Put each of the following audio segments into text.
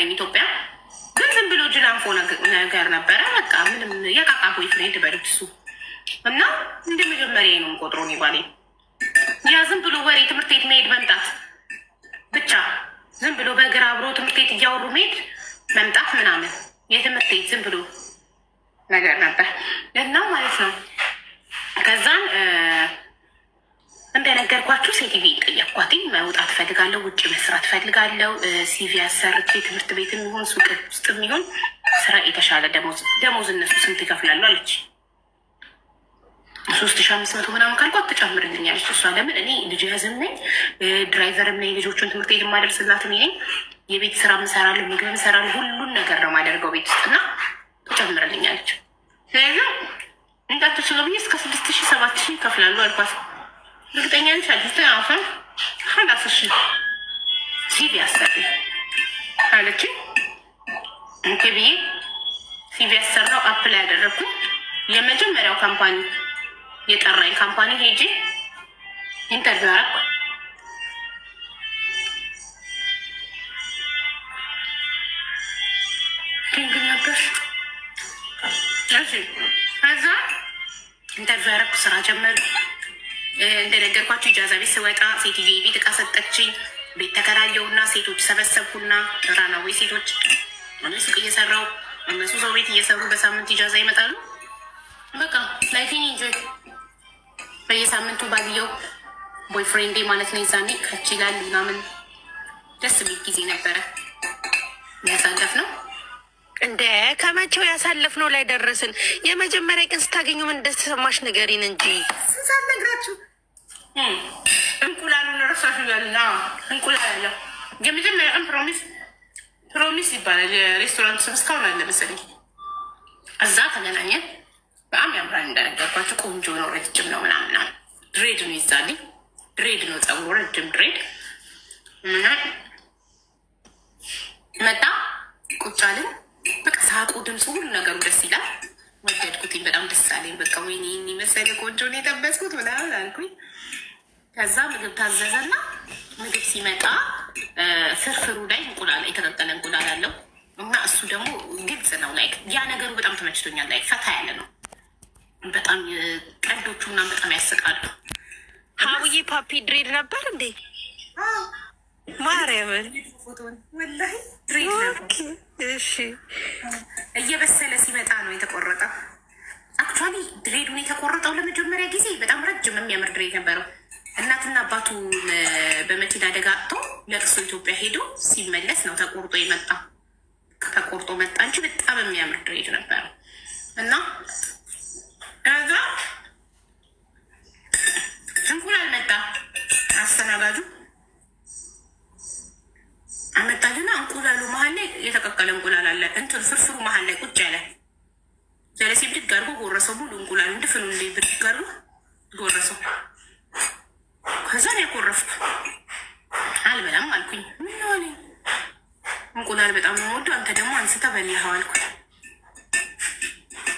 ነበረኝ ኢትዮጵያ፣ ግን ዝም ብሎ ጅላንፎ ነገር ነበረ። በቃ ምንም የቃቃ boyfriend በሉት እሱ እና እንደ መጀመሪያ ነው የምቆጥረው እኔ ባሌ። ያ ዝም ብሎ ወሬ፣ ትምህርት ቤት መሄድ መምጣት ብቻ፣ ዝም ብሎ በእግር አብሮ ትምህርት ቤት እያወሩ መሄድ መምጣት ምናምን፣ የትምህርት ቤት ዝም ብሎ ነገር ነበር እና ማለት ነው። ከዛን እንደነገርኳችሁ ሴትዬ ጠየቅኳትኝ። መውጣት ፈልጋለሁ፣ ውጭ መስራት ፈልጋለሁ፣ CV አሰርቼ ትምህርት ቤት የሚሆን ሱቅ ውስጥ የሚሆን ስራ የተሻለ ደሞዝ እነሱ ስንት ይከፍላሉ አለች። 3500 ምናምን ካልኳት ትጨምርልኛለች። እሷ ለምን እኔ ልጅ ያዝም ነኝ፣ driver ም ነኝ፣ ልጆቹን ትምህርት ቤት የማደርስላት እኔ ነኝ፣ የቤት ስራ ምሰራለሁ፣ ምግብ ምሰራለሁ፣ ሁሉን ነገር ነው የማደርገው ቤት ውስጥ እና ትጨምርልኛለች። ስለዚህ እንዳትችለው ብዬ እስከ 6000 7000 ይከፍላሉ አልኳት። እርግጠኛ ነሽ አለች። አሁን خلاص እሺ CV አሰሪ አለችኝ። Okay ብዬ CV ያሰራው፣ apply ያደረግኩኝ። የመጀመሪያው company የጠራኝ company ሄጂ interview አደረኩ። ግን ነበር። እሺ ከዛ interview አደረኩ፣ ስራ ጀመሩ። እንደነገርኳቸው إجازة ቤት ስወጣ ሴትዮ ቤት እቃ ሰጠችኝ። ቤት ተከራየውና ሴቶች ሰበሰብኩና ራናዌ ሴቶች፣ እኔ ሱቅ እየሰራው እነሱ ሰው ቤት እየሰሩ በሳምንት إجازة ይመጣሉ። በቃ life ኤን enjoy፣ በየሳምንቱ ባልየው boyfriend ኤ ማለት ነው የዛኔ ከች ይላል ምናምን፣ ደስ የሚል ጊዜ ነበረ ያሳለፍነው። እንደ ከመቼው ያሳለፍነው ላይ ደረስን። የመጀመሪያ ቀን ስታገኙ ምን እንደተሰማሽ ንገሪን እንጂ። ሳልነግራችሁ እንቁላሉን ረሳሽ። እንቁላል አለ። የመጀመሪያ ቀን ፕሮሚስ ይባላል የሬስቶራንት ስም፣ እስካሁን አለ መሰለኝ። እዛ ተገናኘን። በጣም ያምራል። እንደነገርኳቸው ቆንጆ ነው፣ ረጅም ነው ምናምን dread ነው ይዛልኝ። Dread ነው ፀጉሩ፣ ረጅም dread መጣ። ቁጭ አልን። በቃ ሳቁ፣ ድምፁ፣ ሁሉ ነገሩ ደስ ይላል። ወደድኩትኝ። በጣም ደስ አለኝ። በቃ ወይኔ መሰለ ቆንጆ ነው የጠበስኩት ምናምን አልኩኝ። ከዛ ምግብ ታዘዘና ምግብ ሲመጣ ፍርፍሩ ላይ እንቁላል፣ የተቀቀለ እንቁላል አለው እና እሱ ደግሞ ግልጽ ነው። Like ያ ነገሩ በጣም ተመችቶኛል። Like ፈታ ያለ ነው በጣም፣ ቀልዶቹ ምናምን በጣም ያስቃሉ። ሀውዬ ፓፒ dread ነበር እንዴ? ማርያምን? ወላሂ dread ነበር። እሺ። እየበሰለ ሲመጣ ነው የተቆረጠው። Actually dread ኡን የተቆረጠው ለመጀመሪያ ጊዜ በጣም ረጅም የሚያምር dread ነበረው። እናትና አባቱ በመኪና አደጋ አጥቶ ለቅሶ ኢትዮጵያ ሄዶ ሲመለስ ነው ተቆርጦ የመጣ። ተቆርጦ መጣ እንጂ በጣም የሚያምር dread ነበረው። እና ከዛ እንቁላል መጣ። አስተናጋጁ አመጣልና እንቁላሉ መሀል ላይ የተቀቀለ እንቁላል አለ። እንትን ፍርፍሩ መሀል ላይ ቁጭ ያለ። ጀለሴ ብድግ አድርጎ ጎረሰው። ሙሉ እንቁላሉ ድፍኑ እንደ ብድግ አድርጎ ጎረሰው። ከዛ ነው ያኮረፍኩ። አልበላም አልኩኝ። ምን ሆነ? እንቁላል በጣም ነው የምወደው፣ አንተ ደግሞ አንስተህ በላኸው አልኩኝ።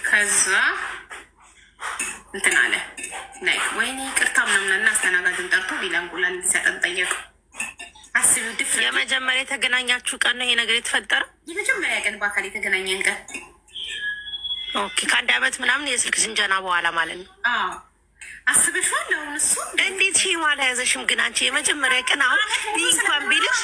ከዛ እንትን አለ፣ like ወይኔ ይቅርታ ምናምን እና አስተናጋጁን ጠርቶ ሌላ እንቁላል እንዲሰጠን ጠየቀው። አስቢው ድፍረት። የመጀመሪያ የተገናኛችሁ ቀን ነው ይሄ ነገር የተፈጠረው? የመጀመሪያ ቀን በአካል የተገናኘን ቀን። Okay፣ ከአንድ አመት ምናምን የስልክ ስንጀና በኋላ ማለት ነው። አዎ፣ አስበሽዋል? አሁን እሱ እንዴት shame አልያዘሽም ግን አንቺ የመጀመሪያ ቀን አሁን ይህ እንኳን ቢልሽ?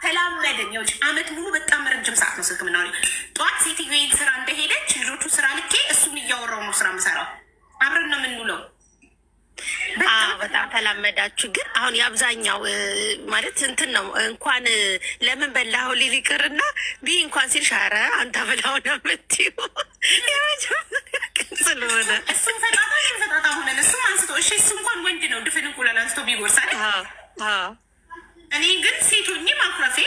ተላመድን። ይኸውልሽ አመት ሙሉ በጣም ረጅም ሰዓት ነው ስልክ የምናወራው። ጠዋት ሴትዮዬን ስራ እንደሄደች ልጆቹ ስራ ልኬ እሱን እያወራው ነው ስራ የምሰራው። አብረን ነው የምንውለው። አዎ በጣም ተላመዳችሁ። ግን አሁን የአብዛኛው ማለት እንትን ነው፣ እንኳን ለምን በላኸው ሊል ይቅርና ቢ እንኳን ሲልሽ ኧረ አንተ ብላው ነው የምትይው የመጀመሪያ ቀን ስለሆነ። እሱም ፈጣጣ እኔም ፈጣጣ ሆነን እሱም አንስቶ፣ እሺ እሱ እንኳን ወንድ ነው ድፍን እንቁላል አንስቶ ቢጎርሳል። እኔ ግን ሴት ሆኜ ማኩረፌ።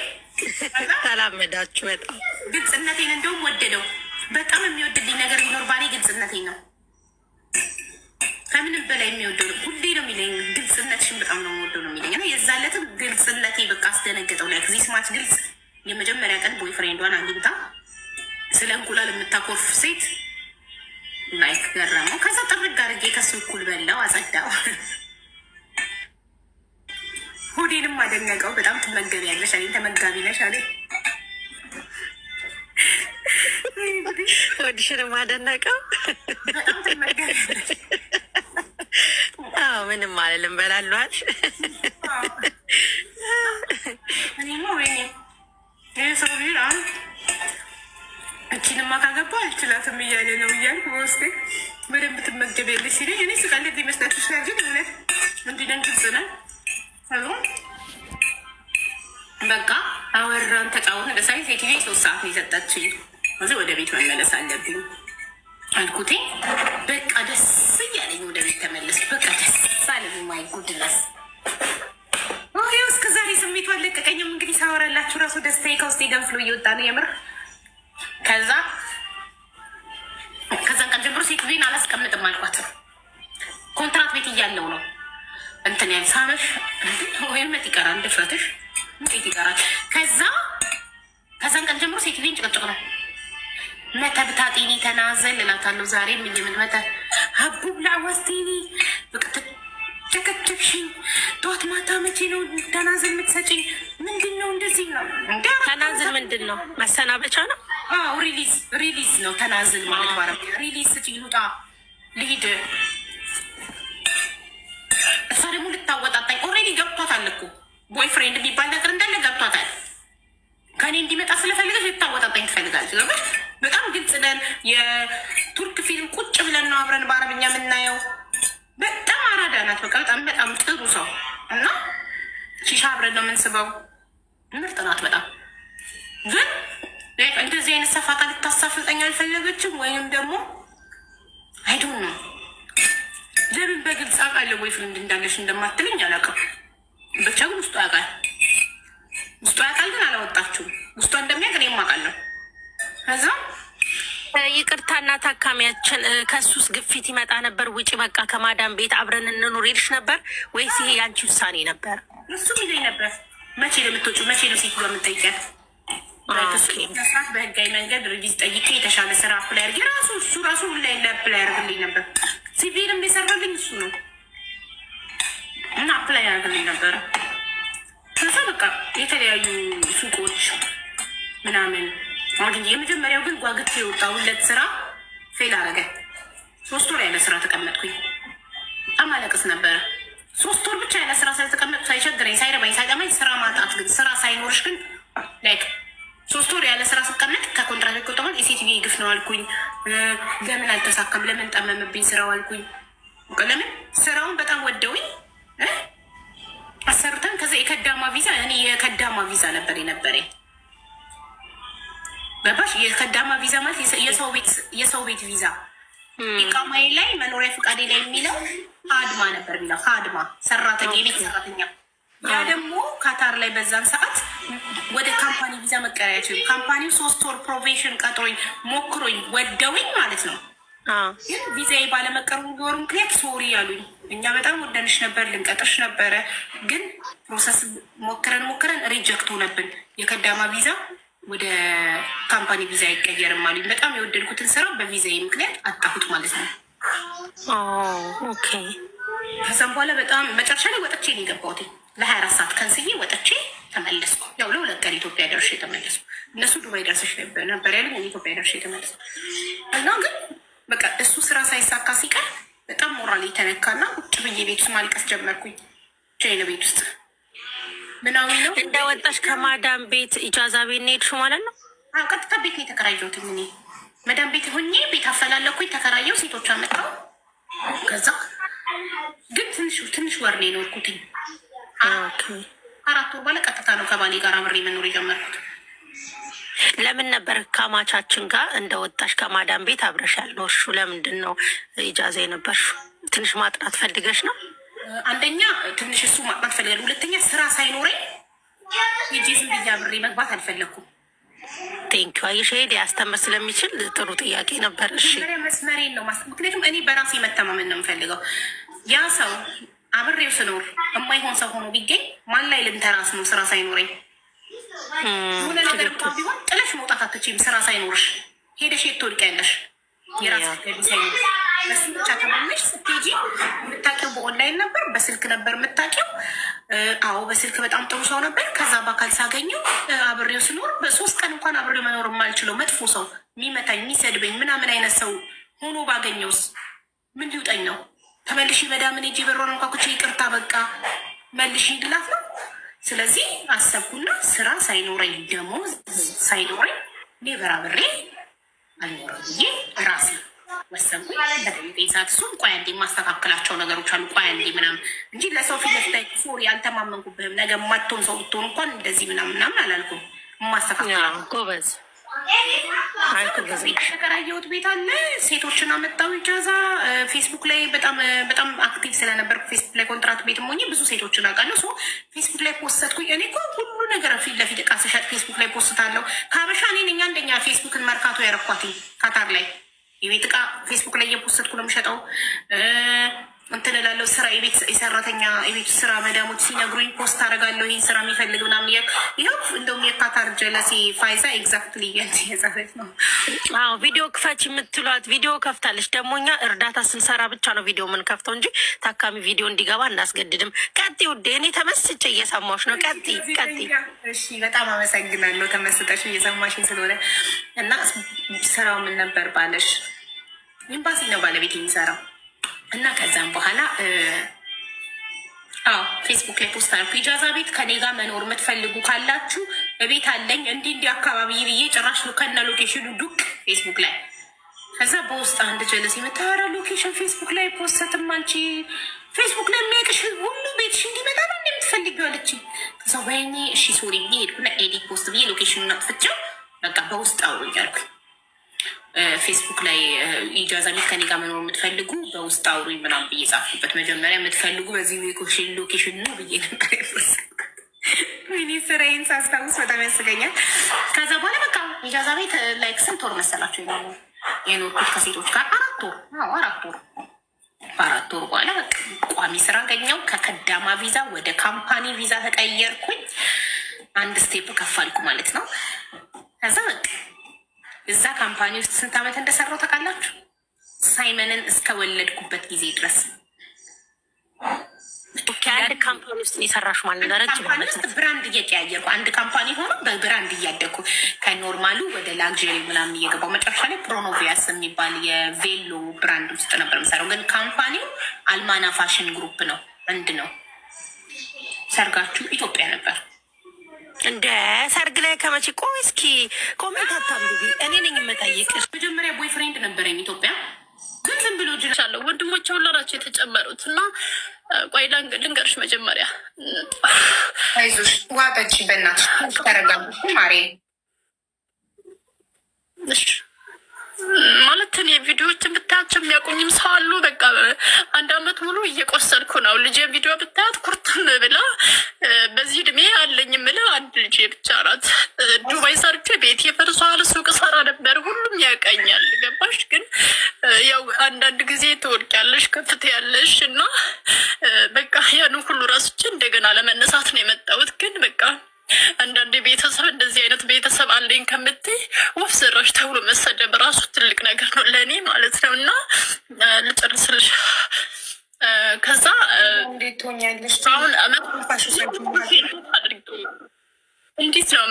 ተላመዳችሁ በጣም። ግልጽነቴን እንደውም ወደደው። በጣም የሚወድልኝ ነገር ቢኖር ባሌ ግልጽነቴን ነው። ከምንም በላይ የሚወደው፣ ሁሌ ነው የሚለኝ፣ ግልጽነትሽን በጣም ነው የምወደው ነው የሚለኝ። እና የዛለትም ግልጽነቴ በቃ አስደነገጠው። Like this much ግልጽ የመጀመሪያ ቀን boyfriend ዷን አግኝታ ስለ እንቁላል የምታኮርፍ ሴት like ገረመው። ከዛ ጥርግ አድርጌ ከሱ እኩል በላው፣ አጸዳው። ሆዴንም አደነቀው። በጣም ትመገቢያለሽ አለኝ። ተመጋቢ ነሽ አለኝ። ሆድሽን ማደነቀው። በጣም ትመገቢያለሽ። አዎ ምንም አልልም፣ እበላለሁ አልሽ። እኔማ ወይኔ ይህ ሰው ቢል አሁን እቺንማ ካገባ አልችላትም እያለ ነው እያልኩ በውስጤ በደንብ ትመገቢያለሽ ሲለኝ እኔ ስቀልድ ሊመስላችሁ ይችላል፣ ግን እውነት እንዲህ ነን፣ ግልጽ ነን። ከዛ በቃ አወራን፣ ተጫወትን። ለምሳሌ ሴትዮ 3 ሰዓት ነው የሰጠችኝ። እዚህ ወደ ቤት መመለስ አለብኝ አልኩትኝ። በቃ ደስ እያለኝ ወደ ቤት ተመለስኩ። በቃ ደስ አለኝ። My goodness፣ ይኸው እስከ ዛሬ ስሜቱ አልለቀቀኝም። እንግዲህ ሳወራላችሁ ራሱ ደስታዬ ከውስጤ ገንፍሎ እየወጣ ነው የምር። ከዛን ቀን ጀምሮ ሴትዮን አላስቀምጥም አልኳት። ኮንትራት ቤት እያለው ነው እንትን ያል ሳመሽ ወይም መጥ ይቀራል፣ ድፍረትሽ እንዴት ይቀራል? ከዛን ቀን ጀምሮ ሴትዮን ጭቅጭቅ ነው። መተብታጢኒ ተናዘል እላታለሁ። ዛሬም እየምን መተ ሀቡብ ላወስቲኒ በቃ ጨቀጨቅሽኝ። ጠዋት ማታ መቼ ነው تنازل የምትሰጪኝ? ምንድን ነው እንደዚህ ነው? تنازل ምንድን ነው? መሰናበቻ ነው። አዎ release፣ release ነው تنازل ማለት ባረብ release ስጪኝ፣ ልውጣ፣ ልሂድ። እሷ ደግሞ ልታወጣጣኝ already ገብቷታል እኮ boyfriend የሚባል ነገር እንዳለ ገብቷታል። ከኔ እንዲመጣ ስለፈለገች ልታወጣጣኝ ትፈልጋለች። ገባሽ? በጣም ግልጽ ነን። የቱርክ ፊልም ቁጭ ብለን ነው አብረን በአረብኛ የምናየው። በጣም አራዳ ናት። በቃ በጣም በጣም ጥሩ ሰው እና ሺሻ አብረን ነው የምንስበው። ምርጥ ናት በጣም፣ ግን እንደዚህ አይነት ሰፋጣ ልታሳፍጠኝ አልፈለገችም። ወይንም ደግሞ I don't know፣ ለምን በግልጽ አውቃለሁ boyfriend እንዳለሽ እንደማትለኝ አላውቅም። ብቻ ግን ውስጡ ያውቃል፣ ውስጡ ያውቃል፣ ግን አላወጣችሁም። ውስጧ እንደሚያውቅ እኔም አውቃለሁ። ከዛ ይቅርታና ታካሚያችን ከሱስ ግፊት ይመጣ ነበር? ውጪ በቃ ከማዳም ቤት አብረን እንኑር ይልሽ ነበር ወይስ ይሄ የአንቺ ውሳኔ ነበር? እሱም ይለኝ ነበር። መቼ ነው የምትወጪው? መቼ ነው ሴትዮዋ የምትጠይቂያት? መስራት በህጋዊ መንገድ release ጠይቄ የተሻለ ስራ apply አድርጌ ራሱ እሱ ራሱ ላይ apply ያደርግልኝ ነበር። CV ንም የሰራልኝ እሱ ነው እና apply ያደርግልኝ ነበረ። ከዛ በቃ የተለያዩ ሱቆች ምናምን አግኝ። የመጀመሪያው ግን ጓግቼ የወጣሁለት ስራ fail አረገ። 3 ወር ያለ ስራ ተቀመጥኩኝ። በጣም አለቅስ ነበረ። 3 ወር ብቻ ያለ ስራ ስለተቀመጥኩ ሳይቸግረኝ፣ ሳይረባኝ፣ ሳይጠማኝ ስራ ማጣት ግን ስራ ሳይኖርሽ ግን like 3 ወር ያለ ስራ ስቀመጥ ከኮንትራት ቤት ከወጣሁ የሴትዬ ግፍ ነው አልኩኝ። ለምን አልተሳካም? ለምን ጠመመብኝ ስራው አልኩኝ። ለምን ስራውን በጣም ወደውኝ አሰርተን ከዛ የ خدامة ቪዛ፣ እኔ የ خدامة ቪዛ ነበር የነበረኝ። ገባሽ? የ خدامة ቪዛ ማለት የሰው ቤት ቪዛ። إقامة ዬ ላይ መኖሪያ ፈቃዴ ላይ የሚለው خادمة ነበር የሚለው፣ خادمة ሰራተኛ፣ የቤት ሰራተኛ። ያ ደግሞ ካታር ላይ በዛን ሰዓት ወደ company ቪዛ መቀየር አይችልም። Company ው 3 ወር probation ቀጥሮኝ ሞክሮኝ ወደውኝ ማለት ነው። ግን ቪዛዬ ባለመቀየሩ ምክንያት sorry ያሉኝ። እኛ በጣም ወደንሽ ነበር፣ ልንቀጥርሽ ነበረ፣ ግን process ሞክረን ሞክረን reject ሆነብን። የ خدامة ቪዛ ወደ company ቪዛ አይቀየርም አሉኝ። በጣም የወደድኩትን ስራ በቪዛዬ ምክንያት አጣሁት ማለት ነው። ከዛም በኋላ በጣም መጨረሻ ላይ ወጥቼ ነው የገባሁት። ለ24 ሰዓት ከንስዬ ወጥቼ ተመለስኩ። ያው ለ2 ቀን ኢትዮጵያ ደርሼ ተመለስኩ። እነሱ ዱባይ ደርሰሽ ነበር ያሉኝ፣ እኔ ኢትዮጵያ ደርሼ ተመለስኩ። እና ግን በቃ እሱ ስራ ሳይሳካ ሲቀር በጣም ሞራል የተነካና ቁጭ ብዬ ቤት ውስጥ ማልቀስ ጀመርኩኝ። ብቻዬን ቤት ውስጥ ምናዊ ነው። እንደወጣሽ ከማዳም ቤት إجازة ቤት ነው የሄድሽው ማለት ነው? አዎ፣ ቀጥታ ቤት ነው የተከራየሁት። እኔ መዳም ቤት ሆኜ ቤት አፈላለኩኝ፣ ተከራየው፣ ሴቶች አመጣው። ከዛ ግን ትንሽ ትንሽ ወር ነው የኖርኩትኝ። 4 ወር በኋላ ቀጥታ ነው ከባሌ ጋር አብሬ መኖር የጀመርኩት። ለምን ነበር ከአማቻችን ጋር እንደወጣሽ ከማዳም ቤት አብረሽ ያልኖርሽው? ለምንድን ነው إجازة የነበርሽው? ትንሽ ማጥናት ፈልገሽ ነው? አንደኛ ትንሽ እሱ ማጥናት ፈልጋለሁ። ሁለተኛ ስራ ሳይኖረኝ ሄጄ ዝም ብዬ አብሬ መግባት አልፈለግኩም። Thank you። አየሽ፣ ይሄ ሊያስተምር ስለሚችል ጥሩ ጥያቄ ነበር። እሺ። መጀመሪያ መስመሬን ነው፣ ምክንያቱም እኔ በራሴ መተማመን ነው የምፈልገው። ያ ሰው አብሬው ስኖር የማይሆን ሰው ሆኖ ቢገኝ ማን ላይ ልንተራስ ነው? ስራ ሳይኖረኝ የሆነ ነገር እንኳን ቢሆን ጥለሽ መውጣት አትችይም። ስራ ሳይኖርሽ ሄደሽ የት ትወድቂያለሽ? የራስሽ ገቢ ሳይኖርሽ በሱ ብቻ ተማምነሽ ስትሄጂ የምታውቂው በኦንላይን ነበር፣ በስልክ ነበር የምታውቂው። አዎ። በስልክ በጣም ጥሩ ሰው ነበር። ከዛ በአካል ሳገኘው አብሬው ስኖር በ3 ቀን እንኳን አብሬው መኖር የማልችለው መጥፎ ሰው፣ የሚመታኝ፣ የሚሰድበኝ ምናምን አይነት ሰው ሆኖ ባገኘውስ ምን ሊውጠኝ ነው? ተመልሼ መዳምን ሄጄ በሯን አንኳኩቼ ይቅርታ በቃ መልሽ ልላት ነው። ስለዚህ አሰብኩና ስራ ሳይኖረኝ፣ ደሞዝ ሳይኖረኝ never አብሬ አልኖርም ብዬ ራሴ ወሰንኩኝ። በጠየቀኝ ሰዓት እሱም ቆይ አንዴ የማስተካከላቸው ነገሮች አሉ፣ ቆይ አንዴ ምናምን እንጂ ለሰው ፊት ለፊት ላይ sorry አልተማመንኩብህም፣ ነገ የማትሆን ሰው ብትሆን እንኳን እንደዚህ ምናምን ምናምን አላልኩም። የማስተካከላቸው ጎበዝ፣ አይ ጎበዝ ነሽ። የተከራየሁት ቤት አለ። ሴቶችን አመጣው ኢጃዛ። ፌስቡክ ላይ በጣም በጣም active ስለነበርኩ ፌስቡክ ላይ ኮንትራት ቤትም ሆኜ ብዙ ሴቶችን አውቃለሁ። So ፌስቡክ ላይ post ኩኝ። እኔ እኮ ሁሉ ነገር ፊት ለፊት እቃ ስሸጥ ፌስቡክ ላይ post አለሁ። ከሀበሻ እኔ ነኝ አንደኛ ፌስቡክን መርካቶ ያረኳትኝ ካታር ላይ። የቤት እቃ ፌስቡክ ላይ እየ post ኩ ነው የምሸጠው። እንትን እላለሁ። ስራ፣ የቤት የሰራተኛ፣ የቤት ስራ መዳሞች ሲነግሩኝ post አደርጋለሁ። ይህን ስራ የሚፈልግ ምናምን እያልኩ ይኸው እንደውም የካታር ጀለሴ ፋይዛ exactly እየጻፈች ነው። አዎ፣ ቪዲዮ ክፈች የምትሏት ቪዲዮ ከፍታለች። ደግሞ እኛ እርዳታ ስንሰራ ብቻ ነው ቪዲዮ የምንከፍተው እንጂ ታካሚ ቪዲዮ እንዲገባ እናስገድድም። ቀጥይ ውዴ፣ እኔ ተመስጬ እየሰማሁሽ ነው። ቀጥይ ቀጥይ። እሺ፣ በጣም አመሰግናለሁ ተመስጠሽ እየሰማሽኝ ስለሆነ። እና ስራው ምን ነበር ባለሽ፣ ኤምባሲ ነው ባለቤት የሚሰራው። እና ከዛም በኋላ አዎ ፌስቡክ ላይ post አልኩ። ኢጃዛ ቤት ከኔ ጋር መኖር የምትፈልጉ ካላችሁ ቤት አለኝ እንዲህ እንዲህ አካባቢ ብዬ ጭራሽ ነው ከነ location ኑ ዱቅ ፌስቡክ ላይ። ከዛ በውስጥ አንድ ጀለስ የመታ፣ ኧረ location ፌስቡክ ላይ post ም አንቺ ፌስቡክ ላይ የሚያውቅሽ ሁሉ ቤትሽ እንዲመጣ ነው እንደምትፈልጊው አለችኝ። ከዛ ወይኔ እሺ sorry ብዬ ሄድኩና edit post ብዬ location ኑን አጥፍቼው በቃ በውስጥ አውሩኝ አልኩኝ። ፌስቡክ ላይ ኢጃዛ ቤት ከኔ ጋር መኖር የምትፈልጉ በውስጥ አውሩኝ ምናምን ብዬ ጻፍኩበት። መጀመሪያ የምትፈልጉ በዚህ location ነው ብዬ ነበር የ post ኩት። ወይኔ ስራዬን ሳስታውስ በጣም ያስገኛል። ከዛ በኋላ በቃ ኢጃዛ ቤት like ስንት ወር መሰላቸው የኖርኩት ከሴቶች ጋር? 4 ወር። አዎ፣ 4 ወር። በ4 ወር በኋላ በቃ ቋሚ ስራ አገኘው። ከከዳማ ቪዛ ወደ company ቪዛ ተቀየርኩኝ። አንድ step ከፍ አልኩ ማለት ነው። ከዛ በቃ እዛ company ውስጥ ስንት ዓመት እንደሰራው ታውቃላችሁ? ሳይመንን እስከወለድኩበት ጊዜ ድረስ። Okay፣ አንድ company ውስጥ ነው የሰራሽ ማለት ነው ረጅም company ዓመት። ውስጥ brand እየቀያየርኩ፣ አንድ company ሆኖ በ brand እያደግኩ ከ normal ኡ ወደ luxury ምናምን እየገባው መጨረሻ ላይ ፕሮኖቪያስ የሚባል የቬሎ brand ውስጥ ነበር የምሰራው። ግን company ው አልማና ፋሽን ግሩፕ ነው፣ አንድ ነው። ሰርጋችሁ ኢትዮጵያ ነበር። እንደ ሰርግ ላይ ከመቼ? ቆይ እስኪ comment አታንብቢ፣ እኔ ነኝ የምጠይቅሽ። መጀመሪያ boyfriend ነበረኝ ኢትዮጵያ፣ ግን ዝም ብሎ ጅ አለው ወንድሞች ሁላ ናቸው የተጨመሩት። እና ቆይ ልንገርሽ መጀመሪያ። አይዞሽ፣ ውሃ ጠጪ፣ በእናትሽ ተረጋጊ ማሬ። እሺ፣ ማለት እኔ ቪዲዮዎችን ብታያቸው የሚያውቁኝም ሰው አሉ። በቃ አንድ አመት ሙሉ እየቆሰልኩ ነው። ልጄ ቪዲዮ ብታያት ኩርትም ብላ፣ በዚህ እድሜ አለኝ የምልህ አንድ ልጄ ብቻ ናት። ዱባይ ሰርቼ ቤቴ ፈርሷል። ሱቅ ሰራ ነበር። ሁሉም ያውቀኛል። ገባሽ? ግን ያው አንዳንድ ጊዜ ትወድቂያለሽ፣ ከፍት ያለሽ እና በቃ ያን ሁሉ ረስቼ እንደገና ለመነሳት ነው የመጣሁት። ግን በቃ አንዳንድ ቤተሰብ እንደዚህ አይነት ቤተሰብ አለኝ ከምትይ ወፍ ዘራሽ ተብሎ መሰደብ ራሱ ትልቅ ነገር ነው ለእኔ ማለት ነው። እና ልጨርስልሽ። ከዛ እንዴት ትሆኛለሽ? አሁን አመት ፋሽ አድርጌ እንዴት ነው